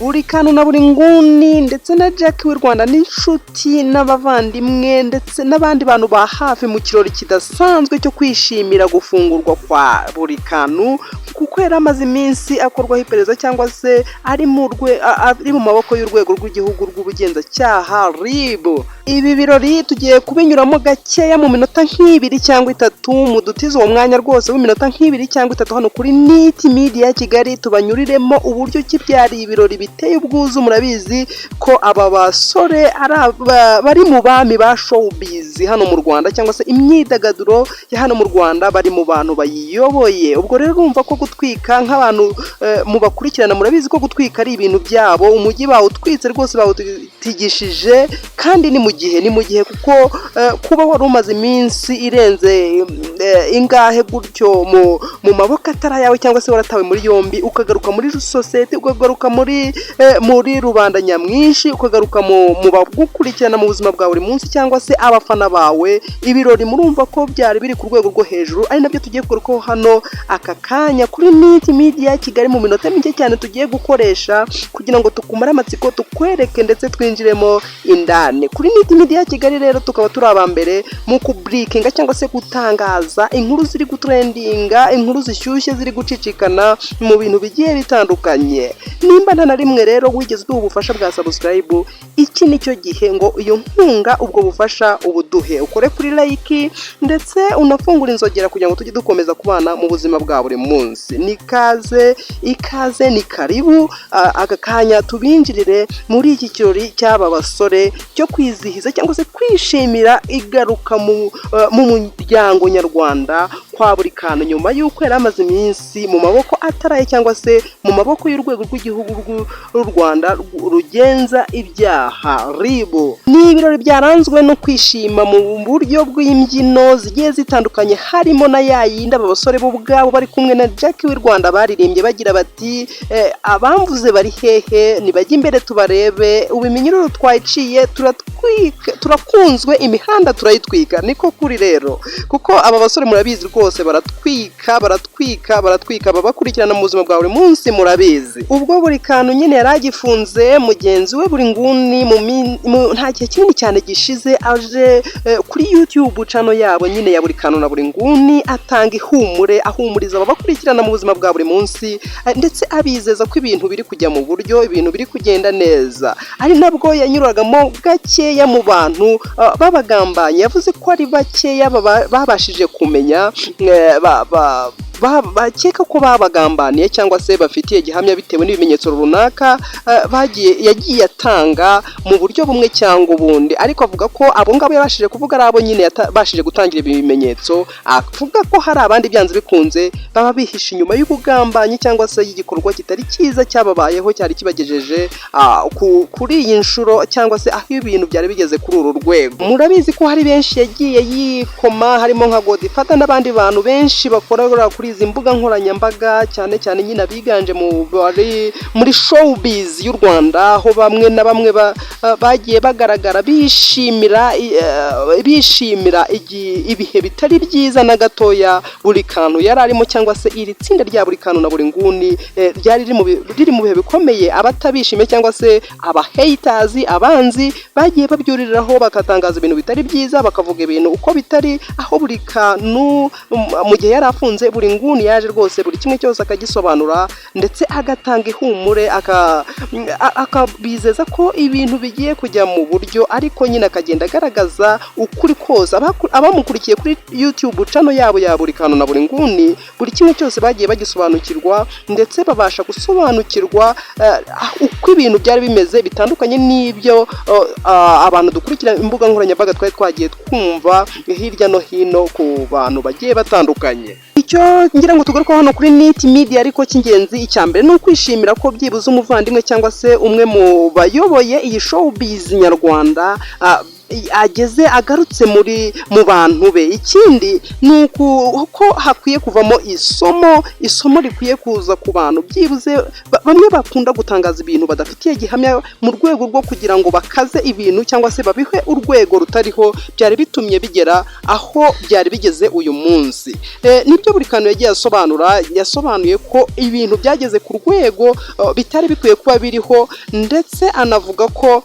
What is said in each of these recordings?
Buri kantu na buri nguni ndetse na Jack w'i Rwanda n'inshuti n'abavandimwe ndetse n'abandi bantu ba hafi mu kirori kidasanzwe cyo kwishimira gufungurwa kwa buri kantu, kuko yari amaze iminsi akorwaho iperereza cyangwa se ari mu maboko y'Urwego rw'Igihugu rw'Ubugenzacyaha, RIB. Ibi birori tugiye kubinyuramo gakeya mu minota nk'ibiri cyangwa 3. Mudutize uwo mwanya rwose w'iminota nk'ibiri cyangwa 3 hano kuri Niti Media Kigali, tubanyuriremo uburyo ki byari ibirori biteye ubwuzu. Murabizi ko aba basore ari bari mu bami ba showbiz hano mu Rwanda, cyangwa se imyidagaduro ya hano mu Rwanda, bari mu bantu bayiyoboye. Ubwo rero urumva ko gutwika nk'abantu mubakurikirana, murabizi ko gutwika ari ibintu byabo. Umujyi bawutwitse rwose, bawutigishije, kandi ni mu gihe, ni mu gihe, kuko kuba wari umaze iminsi irenze ingahe gutyo mu maboko atari ayawe, cyangwa se waratawe muri yombi, ukagaruka muri sosiyete, ukagaruka muri rubanda nyamwinshi, ukagaruka mu bagukurikirana mu buzima bwa buri munsi cyangwa se abafana bawe, ibirori murumva ko byari biri ku rwego rwo hejuru, ari nabyo tugiye kugarukaho hano aka kanya kuri Niti Media Kigali, mu minota mike cyane tugiye gukoresha kugira ngo tukumare amatsiko, tukwereke ndetse twinjiremo indani. Kuri Niti Media Kigali rero tukaba turi aba mbere mu kubreakinga cyangwa se gutangaza inkuru ziri gutrendinga, inkuru zishyushye ziri gucicikana mu bintu bigiye bitandukanye. Nimba nta na rimwe rero wigeze uduha ubufasha bwa subscribe, iki nicyo gihe ngo iyo nkunga, ubwo bufasha ubuduhe, ukore kuri like ndetse unafungure inzogera kugira ngo tujye dukomeza kubana mu buzima bwa buri munsi. Ni kaze, ikaze, ni karibu. Aka kanya tubinjirire muri iki kirori cy'aba basore cyo kwizihiza cyangwa se kwishimira igaruka mu muryango nyarwanda kwa buri kantu, nyuma y'uko yari amaze iminsi mu maboko ataraye cyangwa se mu maboko y'Urwego rw'Igihugu rw'u Rwanda rugenza ibyaha, RIB. Ni ibirori byaranzwe no kwishima mu buryo bw'imbyino zigiye zitandukanye, harimo na ya yindi aba basore bo ubwabo bari kumwe na Jack w'i Rwanda baririmbye bagira bati: "Abamvuze bari hehe? Nibajye imbere tubarebe. Ubu iminyururu twayiciye, turatwika, turakunzwe, imihanda turayitwika." Niko kuri rero, kuko aba basore murabizi rwose baratwika, baratwika, baratwika. Babakurikirana mu buzima bwa buri munsi murabizi. Ubwo buri kantu nyine yari agifunze, mugenzi we buri nguni nta gihe kinini cyane gishize aje kuri YouTube channel yabo nyine ya buri kantu na buri nguni, atanga ihumure, ahumuriza ababakurikirana mu buzima bwa buri munsi, ndetse abizeza ko ibintu biri kujya mu buryo, ibintu biri kugenda neza. Ari nabwo yanyuragamo gakeya mu bantu babagambanye. Yavuze ko ari bakeya babashije kumenya, bakeka ko babagambaniye cyangwa se bafitiye gihamya bitewe n'ibimenyetso runaka bagiye yagiye atanga mu buryo bumwe cyangwa ubundi. Ariko avuga ko abo ngabo yabashije kuvuga ari abo nyine yabashije gutangira ibi bimenyetso. Avuga ko hari abandi byanze bikunze baba bihishe inyuma y'ubugambanyi cyangwa se y'igikorwa kitari cyiza cyababayeho, cyari kibagejeje kuri iyi nshuro cyangwa se aho ibintu byari bigeze kuri uru rwego. Murabizi ko hari benshi yagiye yikoma, harimo nka Godfather n'abandi bantu benshi bakorera kuri izi mbuga nkoranyambaga, cyane cyane nyine abiganje mu bari muri showbiz y'u Rwanda, aho bamwe na bamwe bagiye bagaragara bishimira ibihe bitari byiza na gatoya buri kantu yari arimo, cyangwa se iri tsinda rya buri kantu na buri nguni ryari riri mu bihe bikomeye. Abatabishimiye cyangwa se aba haters, abanzi, bagiye babyuririraho, bagatangaza ibintu bitari byiza, bakavuga ibintu uko bitari. Aho buri kantu mu gihe yari afunze, buri nguni yaje rwose buri kimwe cyose akagisobanura, ndetse agatanga ihumure, akabizeza ko ibintu bigiye kujya mu buryo, ariko nyine akagenda agaragaza ukuri kose. Abamukurikiye kuri YouTube channel yabo ya buri kantu na buri nguni, buri kimwe cyose bagiye bagisobanukirwa, ndetse babasha gusobanukirwa uko ibintu byari bimeze, bitandukanye n'ibyo abantu dukurikira imbuga nkoranyambaga twari twagiye twumva hirya no hino ku bantu bagiye batandukanye. Icyo ngira ngo tugaruke hano kuri Niti Media, ariko cy'ingenzi, icya mbere ni ukwishimira ko byibuze umuvandimwe cyangwa se umwe mu bayoboye iyi showbiz nyarwanda ageze agarutse mu bantu be. Ikindi ni uko hakwiye kuvamo isomo, isomo rikwiye kuza ku bantu byibuze bamwe bakunda gutangaza ibintu badafitiye gihamya mu rwego rwo kugira ngo bakaze ibintu cyangwa se babihe urwego rutariho, byari bitumye bigera aho byari bigeze uyu munsi. Nibyo buri kantu yagiye asobanura. Yasobanuye ko ibintu byageze ku rwego bitari bikwiye kuba biriho, ndetse anavuga ko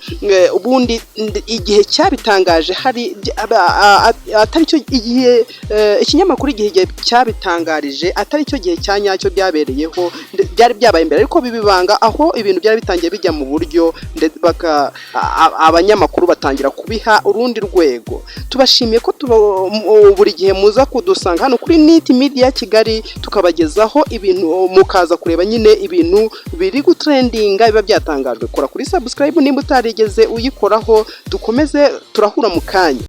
ubundi igihe cyabitangaje hari atari cyo igihe, ikinyamakuru Igihe cyabitangarije atari cyo gihe cya nyacyo byabereyeho, byari byabaye mbere ariko bibibanga aho ibintu byari bitangiye bijya mu buryo, abanyamakuru batangira kubiha urundi rwego. Tubashimiye ko buri gihe muza kudusanga hano kuri Niti Media Kigali, tukabagezaho ibintu, mukaza kureba nyine ibintu biri gutrendinga biba byatangajwe. Kora kuri subscribe nimba utarigeze uyikoraho. Dukomeze turahura mu kanya.